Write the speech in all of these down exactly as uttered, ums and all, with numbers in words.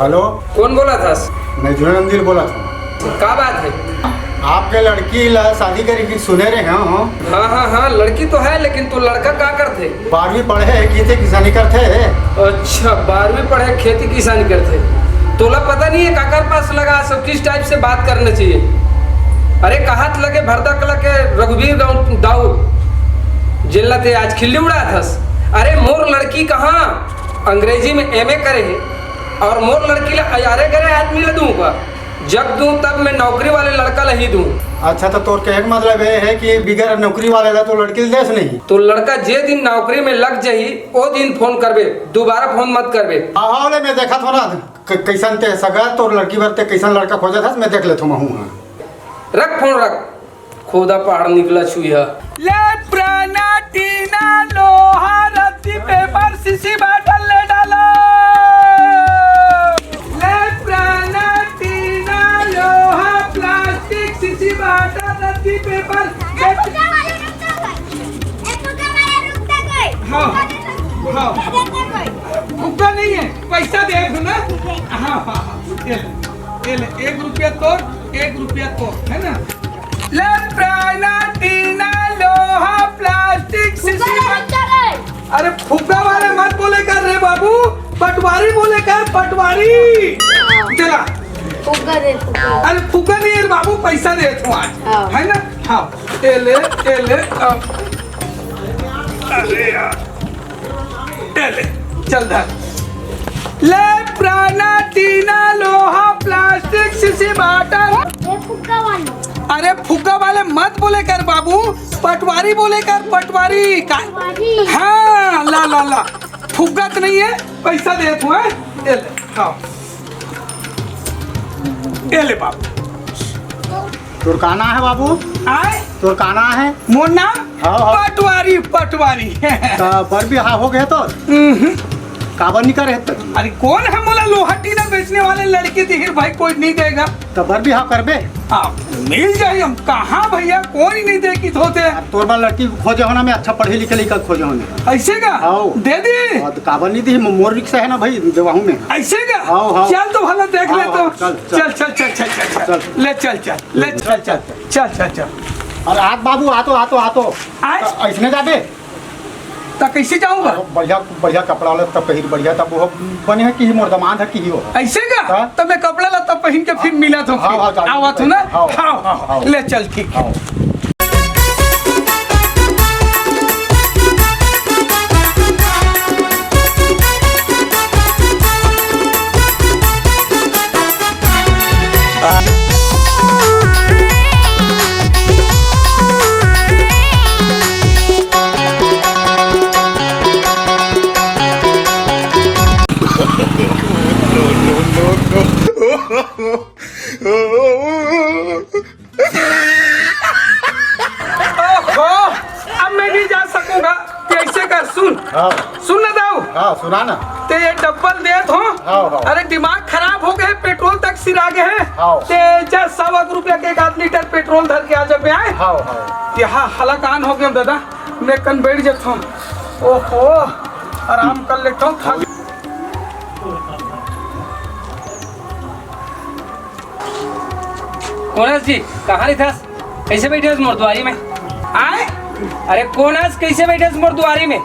Hello. कौन बोलत हस? मैं जुनैद अंदिल बोलत हूँ। का बात है? आपके लड़की ला शादी करे के सुने रहे हूँ। हाँ, हाँ, हाँ, लड़की तो है, लेकिन तोर लड़का का करथे? बारहवीं पढ़े हे, खेती किसानी करथे। अच्छा, बारहवीं पढ़े, खेती किसानी करथे। तोला पता नहीं है काकर पास लगा सब किस टाइप से बात करना चाहिए। अरे, कहात लगे भरदा कला के रघुवीर गाँव दाऊ, जेला ते आज खिल्ली उड़ात हस। अरे, मोर लड़की कहाँ अंग्रेजी में एमए करे हे, और मोर लड़की ला अयारे गरे आदमी ला दूंगा। जब दूं तब मैं नौकरी वाले लड़का ला ही दूं। अच्छा, तो तोर कहे के मतलब ये है कि बिगर नौकरी वाले ला तो लड़की ला देस नहीं? तो लड़का जे दिन नौकरी में लग जाही, ओ दिन फोन करबे, दोबारा फोन मत करबे। हाँ, हाँ, ले, मैं देखत हूँ ना, क-, कैसन ते सगा तोर लड़की बर ते कैसन लड़का खोजत हस, मैं देख लेत हूँ, मैं हूँ, हाँ। रख फोन, रख। खोदा पहाड़ निकला छुईहा। ले प्राणा, टीना, लोहा, रद्दी, पेपर, सीसी, बाटल ले डालो। ले प्राणा, टीना, लोहा, प्लास्टिक, सीसी, बाटल, रद्दी, पेपर, ए, फुग्गा वाले रुक जा कोई। ए, फुग्गा वाले रुक जा कोई। हाँ। फुग्गा दे दे कोई। फुग्गा नहीं है, पैसा दे दो ना। हाँ, हाँ, हाँ, ये ले, ये ले, एक रुपया तोर, एक रुपया तोर, है ना? ले प्राणा, टीना, लोहा, प्लास्टिक, सीसी, फुग्गा रे, फुग्गा रे। अरे फुग्गा वाले मत बोले कर रे बाबू, पटवारी बोले कर, पटवारी। हाँ। चला। फुग्गा दे, फुग्गा। अरे फुग्गा नहीं है रे बाबू, पैसा दे तू आज। हाँ। है ना? हाँ। ये ले, ये ले, अब। अरे यार। ले, ले, चल धर। ले प्राणा, टीना, लोहा, प्लास्टिक, सीसी, बाटल। ए फुग्गा वाली। अरे फुग्गा वाले मत बोले कर बाबू, पटवारी बोले कर, पटवारी। का? पटवारी। हाँ, ला, ला, ला। फुग्गा तो नहीं है, पैसा दे तू, हैं? ये ले, हाँ। ये ले बाबू। तोर का नाम है बाबू? आय? तोर का नाम है? मोर नाम? हाँ, हाँ। पटवारी, पटवारी। त बर बिहाव हो गया तो? हम्म। काबर नहीं करे तो? अरे कौन है मोला लोहा टीना बेचने वाले लड़की दिहिर भाई, कोई नहीं देगा। त बर बिहाव करबे? हाँ, मिल जाही हम कहाँ भैया, कोई नहीं दे की होते। तोर बर लड़की खोजे हो ना, मैं अच्छा पढ़े लिखे लड़का खोजे हो ना। ऐसे का? हाँ। दे दी। हाँ, त काबर नहीं दी, मोर रिक्शा है ना भाई, देवाहू में। ऐसे का? हाँ, हाँ। चल तो भला देख ले हाँ, तो। हाँ, चल, चल। चल, चल, चल, चल, चल, चल। चल। ले चल, चल। ले, चल, चल, चल, चल, चल। अरे आत बाबू, आतो, आतो, आतो। आय? त ऐसने जाबे? त कैसे जाऊंगा? अरे बढ़िया, बढ़िया कपड़ा लत्ता पहिर, बढ़िया, तब वो बने है कि मोर दमांद है कि ही हो। ऐसे का? हाँ। त मैं कपड़ा लत्ता पहिन के फिर मिला तो हाँ, फिर। हाँ, जाओ, आवत हूँ ना? हाँ, हाँ, हाँ, हाँ। हाँ। ले चल, ठीक है। हाँ। ओहो, अब मैं नहीं जा सकूंगा। तू ऐसे कर, सुन। हाँ। सुन ना दाऊ। हाँ, सुना ना। ते ये डब्बल देत हो। हाँ, हाँ। अरे दिमाग खराब हो गए, पेट्रोल तक सिरा गए हैं। हाँ। ते जा सौ एक रुपया के एक आध लीटर पेट्रोल धर के आ जा बे, आय। हाँ, हाँ। यहाँ हलाकान हो गया दादा, मैं कन बैठ जाता हूँ। ओहो, आराम कर लेता हूँ, थक। कोन हस जी, कहाँ रहिथस? कैसे बैठे हस मोर दुआरी में? आय? अरे कोन हस, कैसे बैठे हस मोर दुआरी में?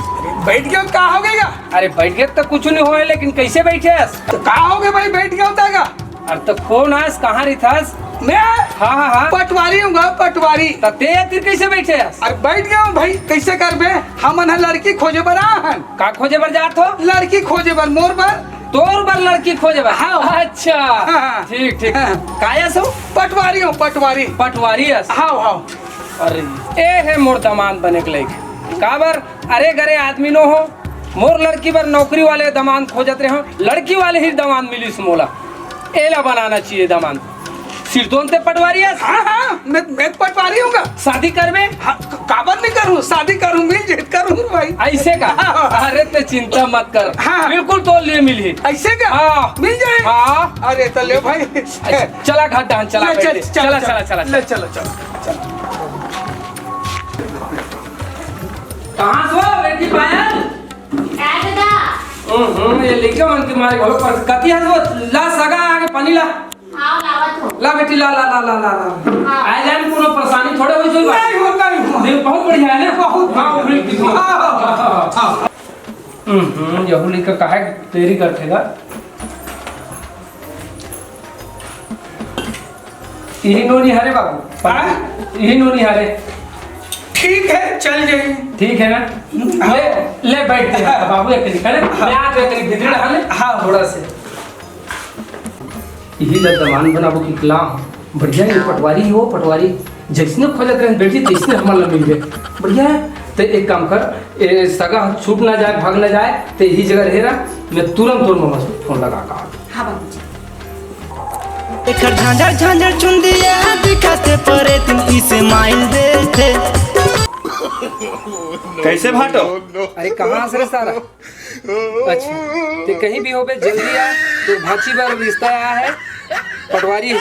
बैठ गयो, का हो गया? अरे बैठ गयो तो कुछ नहीं होए, लेकिन कैसे बैठे हस? तो का हो गया भाई, बैठ गयो तो का? अरे तो कोन हस, कहाँ रहिथस? मैं? हाँ, हाँ, हाँ। पटवारी हूँ गा, पटवारी। तो ते ये तीर कैसे बैठे हस? अरे बैठ गया हूँ भाई, कैसे करबे? हमन ह लड़की खोजे बर आ हन। का खोजे बर जात हो? लड़की खोजे बर, मोर बर। तोर बर लड़की खोजे बर? हाँ। अच्छा। हाँ, हाँ। ठीक, ठीक। हाँ। काय हस? पटवारी हूँ, पटवारी। पटवारी हस? हाँ, हाँ। अरे, ए हे मोर दमांद बने के लायक। काबर? अरे गरे आदमी नो हो, मोर लड़की बर नौकरी वाले दमांद खोजत रहे हो, लड़की वाले ही दमांद मिलिस मोला। एला बनाना चाहिए दमांद। सिरतोन ते पटवारी हस? हाँ, हाँ, मैं, मैं पटवारी हूँ गा। शादी करबे? हाँ, क-, काबर नहीं करूँ? शादी करूँ, मिल जाए, करूँ भाई। ऐसे का? हाँ, हाँ। अरे ते चिंता मत कर। हाँ। बिल्कुल तोर लिए मिलही। ऐसे का? हाँ। मिल जाए? हाँ। अरे तो ले भाई। अच्छा, चला घर डहन, चला ले, बैठ चल, ले। चल, चला, चल, चला, चला, ले, चला। चलो, चलो, चलो। कहाँ सो बेटी पायल? आ दादा। हम्म, हम्म, ये लइका मन के मारे घलो पर कति हस वो, ला सगा आगे पानी ला। हाँ, लावत हो। ला बेटी, ला, ला, ला। हाँ। आए जाए में कोनो परेशानी थोड़े होई, चल बा। नहीं हो, नहीं हो। देख, बहुत बढ़िया है ना? बहुत हाँ, बढ़िया। उभरी दिखी। हाँ, हाँ, हाँ। हम्म, हम्म, यहू लइका काहे देरी करथे गा? इही नोनी हरे बाबू। हाँ? इही नोनी हरे। ठीक है, चल जाई। ठीक है ना? हम्म, हाँ। ले, ले बैठ जा बाबू, एक कनी, है ना? हाँ। मैं आ तो एक कनी भीतरी रहा ले। हाँ। थोड़ा से। इही ला दमान बनाबो कि कलाम। बढ़िया, ये पटवारी हो, पटवारी। जइसने खोजत रहे बेटी, तइसने हमन ला मिल गए। बढ़िया है। ते एक काम कर, ए, सगा छूट ना जाए, भाग ना जाए, ते इही जगह रहे रहा, मैं तुरंत तोर ममा से फोन लगा का। हाँ बाबूजी। एकर झांझर झांझर चुंदिया दिखत परे तुम इसे माइल देते। कैसे भाटो? अरे कहाँ से रे सारा? अच्छा, ते कहीं भी होबे, जल्दी आ, तोर भांची बर रिश्ता आया है, पटवारी है,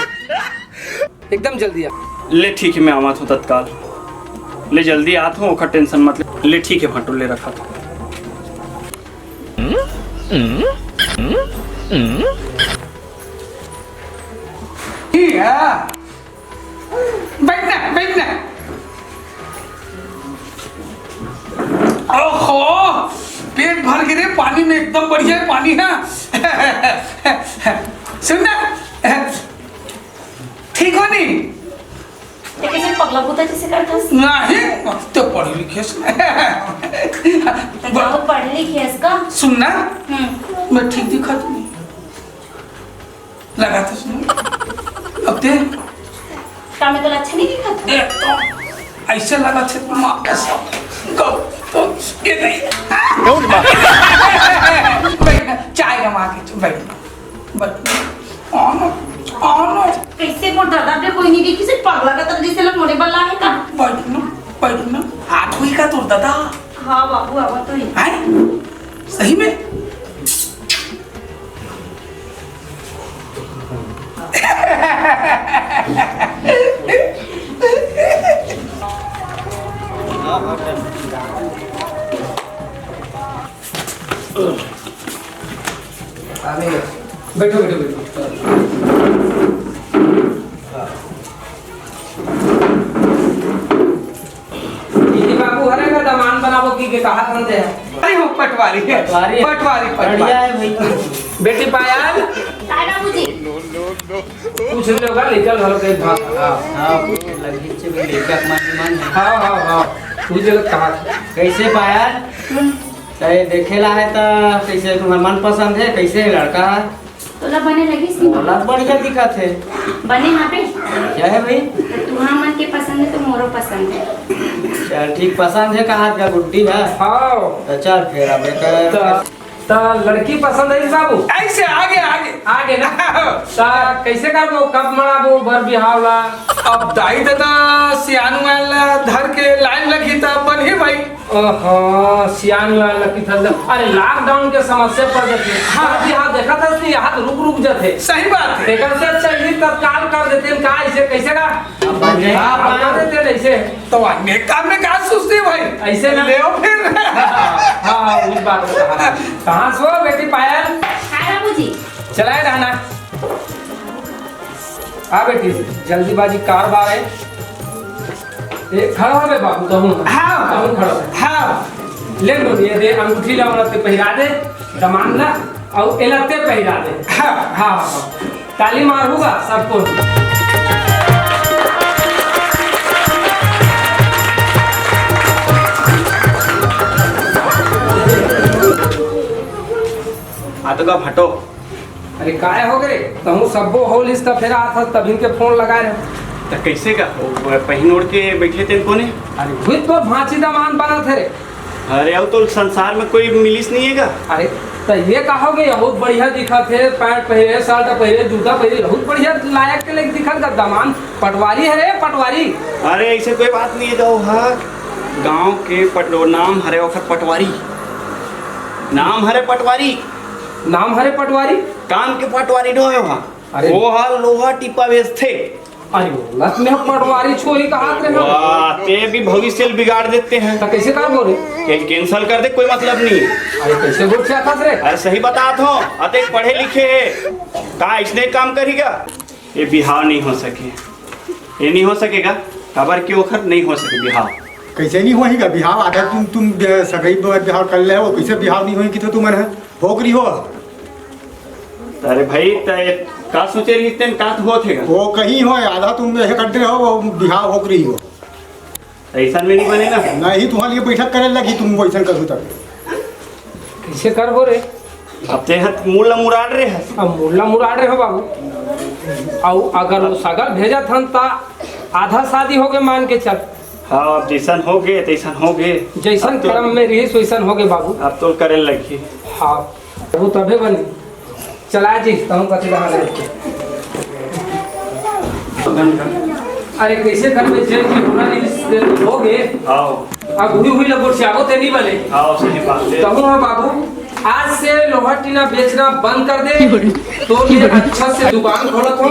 एकदम जल्दी आ। ले ठीक है, मैं आवा थों तत्काल। ले जल्दी आत हों, ओखर tension मत ले। ले ठीक है भाटो, ले रखा थों। ठीक है। बैठना, बैठना। ओहो, पेट भर गे रे पानी में, एकदम बढ़िया है पानी ना। सुन ना, ठीक हो नहीं? ते कैसे पगला बूता जैसे करथस? नहीं, तो पढ़ लिखे से। ते बहुत पढ़ लिखे हस का? सुन ना, हम्म। मैं ठीक दिखत नहीं। लगा तो सुन। अब ते का मैं तो अच्छा नहीं दिखत? ए, तो ऐसे लगा थे माँ कसम। गौ, तो ये नहीं। बैठ ना, चाय का माँ के, बैठ। बैठ। आना, आना। कैसे मोर दादा पे कोई नहीं देखी, सिर्फ पगला का तरह जैसे लोग मोरे बल्ला है का? बैठ ना, बैठ ना। हाथ हुई का तोर दादा? हाँ बाबू, आवा तो ही। हैं? सही में? अरे, बैठो, बैठो, बैठो। इही बाबू हरे का दमान बनाबो की के कहा थन दे। अरे वो पटवारी है। पटवारी है। पटवारी, पटवारी। बढ़िया है भाई। बेटी पायल। काय बाबूजी? पूछ ले होगा, लेकर घरों के भाग। हाँ, हाँ, पूछ ले, लगी से भी लेकर अपना मन है। हाँ, हाँ, हाँ। तू जगत कहा। कैसे पायल? हम्म। चाहे देखे ला है तो कैसे तुम्हारा मन पसंद है, कैसे है लड़का? तोला बने लगिस नहीं? तोला बढ़िया दिखत हे। बने हाँ पे? क्या है भाई? तो तुहा मन के पसंद है तो मोरो पसंद है। चल ठीक, पसंद है कहा का गुड्डी है? हाँ। तो चल फिर अब एक त, त लड़की पसंद है बाबू? ऐसे आगे, आगे। आगे ना? त कैसे करबो, कब मनाबो बर बिहाव ला? अब दाई ददा सियान वाला धर के लाइन लगी त बनी भाई। ओहो, सियान वाला की थल। अरे, lockdown के समस्या पड़ जाती है। हाँ। अभी यहाँ देखा था कि यहाँ तो रुक, रुक जाते। सही बात है। तेकर से अच्छा ये तत्काल कर देते हैं, का इसे कैसे का? अब बन जाए। हाँ, बना देते हैं ऐसे। तो अन्य काम में कहाँ सुस्ती भाई? ऐसे ना। ले आओ फिर। हाँ, हाँ, उस बात को कहा। कहाँ सो बेटी पायल? हाँ, बाबूजी। चलाए रहना। आ बेटी, जल्दीबाजी कार बार है। ए, खड़ा हो बे बाबू, तहूँ। हाँ। तहूँ खड़ा हो। हाँ। ले लो, ये दे, अंगूठी ला, औरत के पहिरा दे, दमान ला, और एला ते पहिरा दे। हाँ। हाँ, हाँ, हाँ। ताली मार होगा सबको। आ तो का फटो। अरे काय हो गे? तहूँ सब्बो हो लिस त फेर आत हस, तभिन के फोन लगाए रहे। त कैसे का? वो पहिन ओढ़ के बैठे थे कोने? अरे हुई तो भांची दमान बनत है रे। अरे अब तो संसार में कोई मिलिस नहीं है का? अरे त ये कहोगे, बहुत बढ़िया दिखत है, पैंट पहिरे, शर्ट पहिरे, जूता पहिरे, बहुत बढ़िया लायक के लेके दिखत का दमान। पटवारी है रे, पटवारी। अरे ऐसे कोई बात नहीं है, तो हाँ, गांव के पट-, नाम हरे ओखर पटवारी। नाम हरे पटवारी। नाम हरे पटवारी? काम के पटवारी नो है वहाँ। अरे। वो हा लोहा टीपा बेचथे। अरे, लत में पटवारी छुही कहात रहे हो। वाह, ते भी भविष्य ल बिगाड़ देते हैं। तो कैसे कर बोले? ये cancel कर दे, कोई मतलब नहीं है। अरे, कैसे गोठियाथस रे? अरे, सही बतात हों, अतेक पढ़े लिखे हे, का इसने काम करेगा? ये बिहाव नहीं हो सके, ये नहीं हो सकेगा। काबर कि ओखर नहीं हो सके बिहाव। कैसे नहीं होही गा बिहाव? आधा तुम, तुम बे-, सगई बे-, बिहाव कर ले हो, कैसे बिहाव नहीं होही कि तो तुमन है? होकरी हो। अरे भाई, तय का सोचे रहिस तेन, का तो होत हे गा? वो कहीं हो, आधा तुम ऐसे करते रहो, वो बिहाव होकरी हो। ऐसा में नहीं बने ना। नहीं, तुम्हारे लिए बैठक करे लगी, तुम वैसा करो तब। कैसे करबो रे? अब ते हत मुड़ ला मुराड़ रहे हस। अब मुड़ ला मुराड़ रहे हो बाबू। अउ अगर वो सगल भेजत हन, ता आधा शादी हो गए, मान के चल। हाँ, अब जैसन हो गए, तैसन हो गए। जैसन अब तो करम में रहिस, वैसन हो गए बाबू। अब तो करे लगी। हाँ, वो तभे बनी। चला जी, तहूँ कथी कहाँ रहे? अरे, कैसे घर में जेल की होना नहीं हो गए? आओ। अब हुई हुई लगो सियाबो ते नहीं बने। आओ, सही बात है। तहूँ हाँ बाबू, आज से लोहा टीना बेचना बंद कर दे। तो ये अच्छा से दुकान खोलत हो,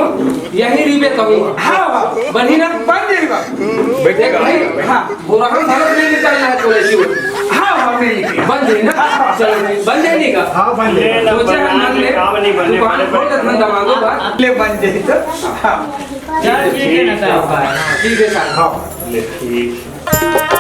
यहीं रिबे तहूँ। हाँ बाबू। बनी ना? बन जाई बाबू। देख भाई, हाँ, बोरा हम भरत नहीं निकालना है, तो ऐसी हो। हाँ, हाँ, नहीं निकली। बन जाई ना? चलो, बन जाई नहीं का? हाँ, बन जाई। सोचे हम मन में काम नहीं बने, दुकान बड़े खोल बड़े देते हैं, दमांदो बात। ले बन जाई तो। हाँ। चल, ठीक है ना, साहब? ठीक है, साहब। हाँ। ले, ठीक।